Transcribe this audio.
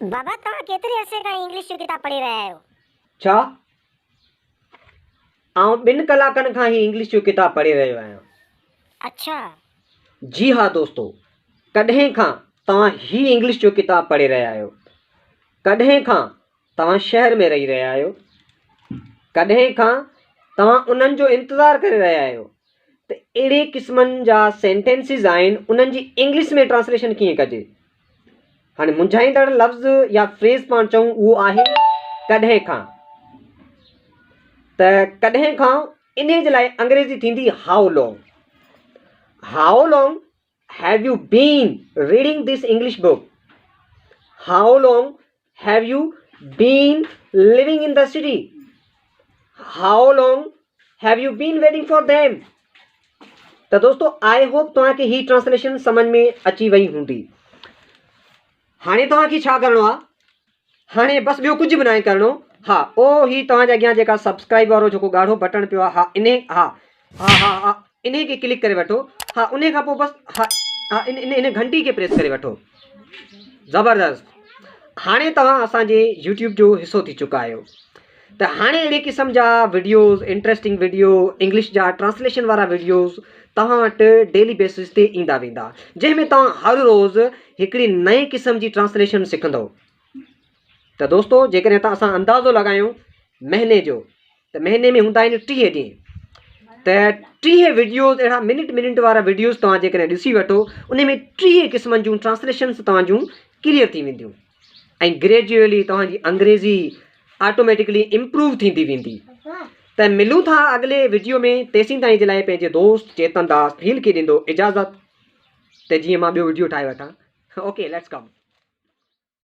بابا توهان ڪيتري عرصي کان هي انگلش جو ڪتاب پڙهي رهيا آهيو؟ ڇا؟ آئون ٻن ڪلاڪن کان هي انگلش جو ڪتاب پڙهي رهيو آهيان. اڇا. جي ها دوستو، ڪڏهن کان توهان هي انگلش جو ڪتاب پڙهي رهيا آهيو؟ ڪڏهن کان توهان شهر ۾ رهي رهيا آهيو؟ ڪڏهن کان توهان انهن جو انتظار ڪري رهيا آهيو؟ ته اهڙي قسمن جا سينٽينسز آهن انهن جي انگلش ۾ ٽرانسليشن ڪيئن ڪجي؟ هاڻي منجهائيندڙ لفظ يا فريز پاڻ چئون اهو آهي ڪڏهن کان ته ڪڏهن کان انهي جي لاء انگريزي ٿيندي how long how long have you been reading this English book how long have you been living in the city how long have you been waiting for them ته دوستو I hope توهان کي هي ٽرانسليشن سمجھ ۾ اچي وئي هوندي هاڻي توهان کي ڇا ڪرڻو آهي هاڻي بس ٻيو ڪجهه به ناهي ڪرڻو ها او هي توهان جي اڳيان جيڪا سبسڪرائب وارو جيڪو ڳاڙهو بٽڻ پيو آهي ها انهي ها ها ها ها انهي کي ڪلڪ ڪري وٺو ها انهي کان پوء بس ها ها ان ان ان گهنٽي کي پريس ڪري وٺو زبردست هاڻي توهان اسان جي يوٽيوب جو حصو ٿي چڪا آهيو ته هاڻي اهڙي قسم جا وڊيوز انٽريسٽنگ وڊيو انگلش جا ٽرانسليشن وارا وڊيوز توهان وٽ ڊيلي بيسس تي ايندا ويندا جنهن ۾ توهان هر روز هڪڙي نئين قسم جي ٽرانسليشن سکندو ته دوستو جيڪڏهن ته اسان اندازو لڳايون مهيني جو ته مهيني ۾ هوندا آهن 30 ڏينهن ته 30 وڊيوز اهڙا منٽ منٽ وارا وڊيوز توهان جيڪڏهن ڏسي وٺو ان ۾ 30 قسمن جون ٽرانسليشنس توهان جون ڪليئر ٿي وينديون ۽ گريجوئلي توهان جي انگريزي آٽوميٽڪلي امپروو ٿيندي ويندي ته ملون ٿا اڳلي وڊيو ۾ تيسين تائين جي لاء پنهنجي دوست چيتن داس ڀيل کي ڏيندو اجازت ته جيئن مان ٻيو وڊيو ٺاهي وٺان اوڪي let's ڪم.